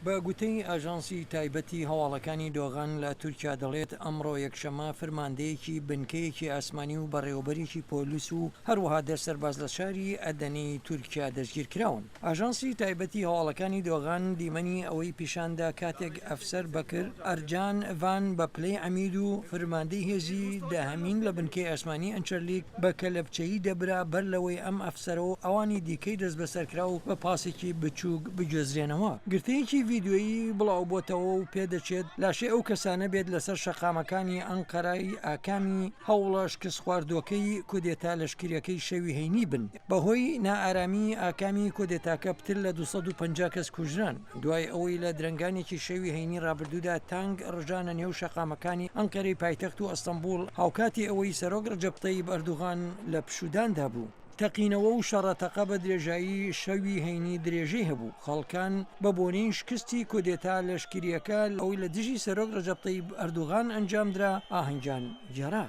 بە گوتەی ئاژانسی تایبەتی هەواڵەکانی دۆغان لە تورکیا دەڵێت، ئەمڕۆ یەکشەممە فرماندەیەکی بنکەیەکی ئاسمانی و بەڕێوەبەرێکی پۆلیس و هەروەها دە سەرباز لە شاری ئەدەنەی تورکیا دەستگیرکراون. ئاژانسی تایبەتی هەواڵەکانی دۆغان دیمەنی ئەوەی پیشاندا کاتێک ئەفسەر بەکر ئەرجان ڤان بە پلەی عەمید و فرماندەی هێزی دەهەمین لە بنکەی ئاسمانی ئەنچەرلیک بە کەلەپچەیی دەبرا بەر لەوەی ئەم ئەفسەرە و ئەوانی دیکەی دەستبەسەرکراو بە پاسێکی بچووک بگوێزرێنەوە. گرتەیەکی ڤیدیۆیی بڵاوبۆتەوە و پێدەچێت لاشەی ئەو کەسانە بێت لەسەر شەقامەکانی ئەنقەرەی ئاکامی هەوڵە شکستخواردووەکەی کودێتا لەشکرییەکەی شەوی هەینی بن. بەهۆی نائارامیی ئاکامی کودێتاکە پتر لە 250 کەس کوژران، دوای ئەوەی لە درەنگانێکی شەوی هەینی رابردوودا تانک رژانە نێو شەقامەکانی ئەنقەرەی پایتەخت و ئەستەنبوڵ هاوکاتی ئەوەی سەرۆک رەجەب تەیب ئەردوغان لە پشووداندا بوو. تەقینەوە و شەڕە تەقە بە درێژایی شەوی هەینی درێژەی هەبوو، خەڵکان بە بۆنەی شکستی کودێتا لەشکرییەکە ئەوەی لە دژی سەرۆک رەجەب تەیب ئەردوغان ئەنجامدرا ئاهەنگیان گێڕا.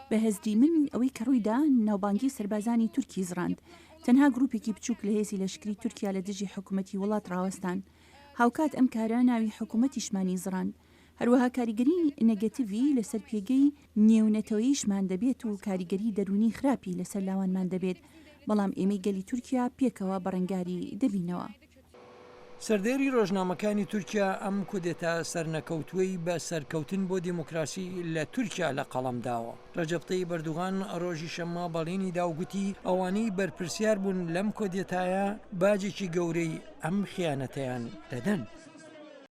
بە هزری من ئەوەی کە ڕوویدا ناوبانگی سەربازانی تورکی زڕاند. تەنها گروپێکی بچووک لە هێزی لەشکری تورکیا لە دژی حکومەتی وڵات ڕاوەستان. هاوکات ئەم کارە ناوی حکومەتیشمانی زڕاند. هەروەها کاریگەری نێگەتیڤی لەسەر پێگەی نێونەتەوەییشمان دەبێت و کاریگەری دەروونی خراپی لەسەر لاوانمان دەبێت. بەڵام ئێمەی گەلی تورکیا پێکەوە بەڕەنگاری دەبینەوە. سەردێری ڕۆژنامەکانی تورکیا ئەم کودێتا سەرنەکەوتووەی بە سەرکەوتن بۆ دیموکراسی لە تورکیا لە قەڵەم داوە. ڕەجەب تەیب ئەردوغان ڕۆژی شەممە بەڵێنی دا و گوتی ئەوانەی بەرپرسیار بوون لەم کۆدێتایە باجێکی گەورەی ئەم خیانەتەیان دەدەن.